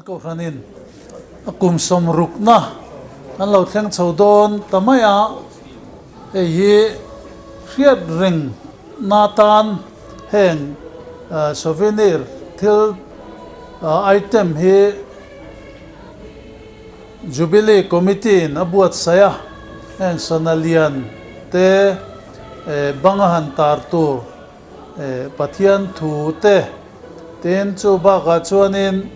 Kohhranin a kum sawmrukna kan lo thleng chho dawn ta mai a, hei hi hriat reng na tan heng souvenir thil item hi Jubilee Committee in a buatsaih a, heng sana lian te banga han tar tur Pathian thu te tin chu bakah chuanin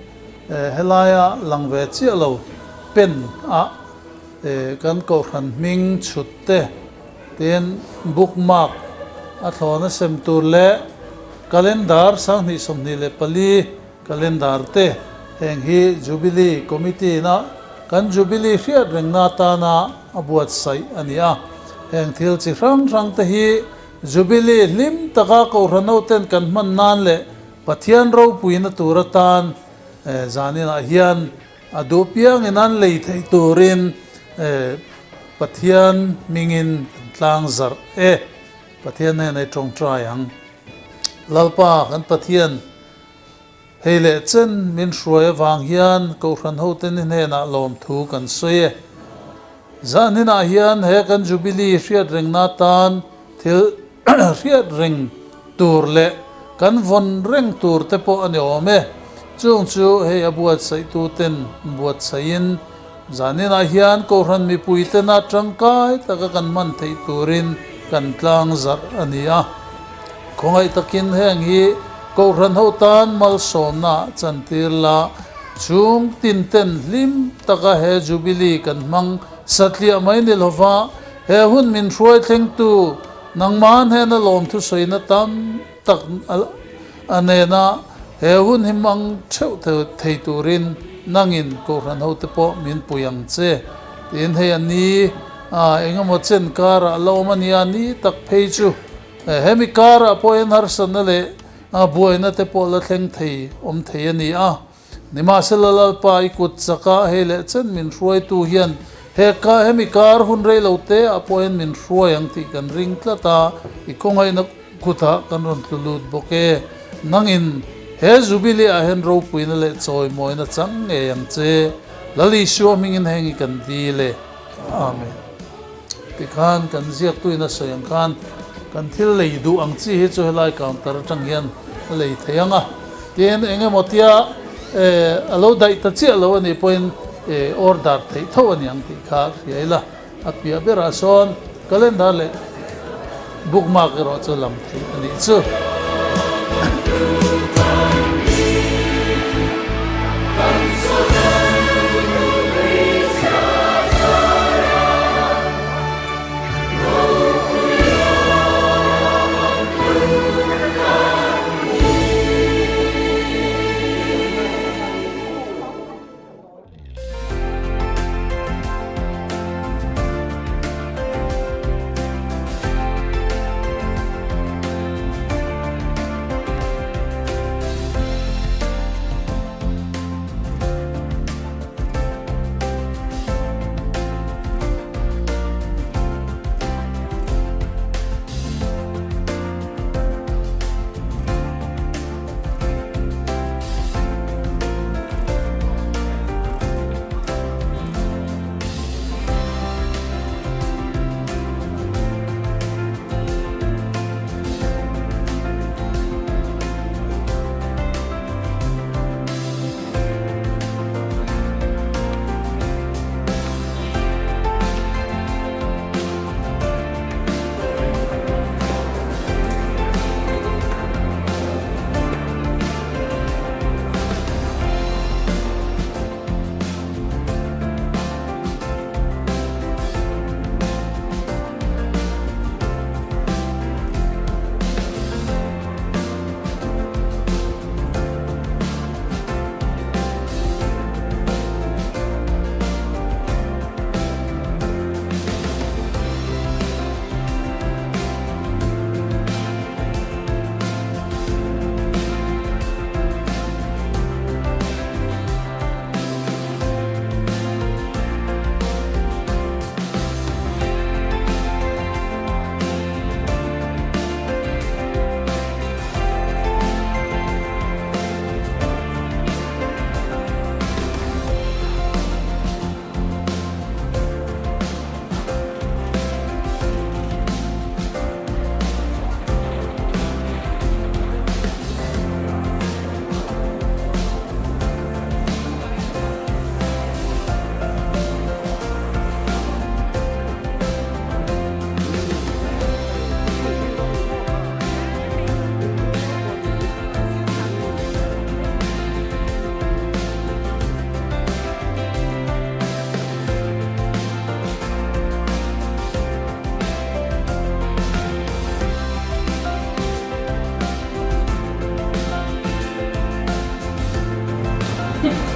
helaia lang ve chiah lo pen ah kan kohhran hming chhut te tin bookmark a thlawn a sem tur leh calendar 2024 Calendar te, heng hi Jubilee Committee ina kan Jubilee hriat rengna atana a buatsaih a ni a. Heng thil chi hrang hrang te hi Jubilee hlim taka Kohhran hoten kan hman nan leh Pathian ropuina tur atan zaninah hian a duh piangin an lei theih turin Pathian hmingin kan tlang zarh e. Pathian hnenah i tawngtai ang. Lalpa kan Pathian. Hei leh chen min hruai avang hian Kohhran hote ni hnenah lawmthu kan sawi e. Zaninah hian he kan Jubilee hriat rengna tan thil hriat reng tur leh kan vawn reng tur te pawh a ni awm e. Chung chu hei a buatsaihtu ten buatsaihin zaninah hian Kohhran mipui tena tangkai taka kan hman theih turin kan tlang zarh a ni a. Khawngaih takin heng hi Kohhran ho tan malsawmna chantir la, chhung tin ten hlim taka he Jubilee kan hmang satliah mai ni lova, he hun min hruai thlengtu nangmah hnena lawmthusawina tam tak a nena he hun hi hmang theuh thei turin nangin Kohhran hote pawh min pui ang che tiin hei a ni a, engemaw chen karah la awm a nia ni tak phei chu. Hemi karah pawhin harsatna leh buaina te pawh la thleng thei awm thei a ni a. Nimahsela Lalpa i kut chaka hei leh chen min hruaitu hian he ka hemi kar hun rei lo te ah pawhin min hruai ang tih kan ring tlat a, i khawngaihna kutah kan rawn tlu lut bawk e. Nangin he Jubilee ah hian ropuina leh chawimawina chang ngei ang che. Lal Isua hmingin heng i kan dil e. Amen. Tikhan kan ziaktuin a sawi ang khan kan thil lei duh ang chi hi chu helai counter atang hian a lei thei ang a, tin eng emaw tia eh a lo daih ta chiah lo a nih pawhin eh order theih tho a ni ang tih kha hria ila, a piah berah sawn calendar leh bookmark erawh chu lam theih a nih chu.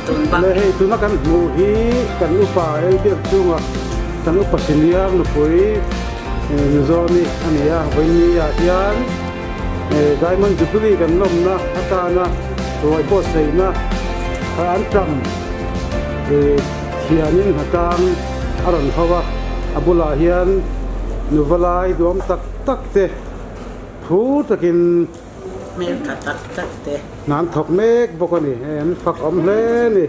Tun bak. Le hei tuna kan hmuh hi kan upa Elbiak chunga kan upa senior nupui Mizawmi a ni a, vawiin ah hian Diamond Jubilee kan lawmna atana ruai buatsaihna an tam thianin hnatang a rawn ho a, a bulah hian nuvalai duam tak tak te phur takin Hmel tha tak tak te. Hna an thawk mek bawk a ni, hei an fak awm hle a ni.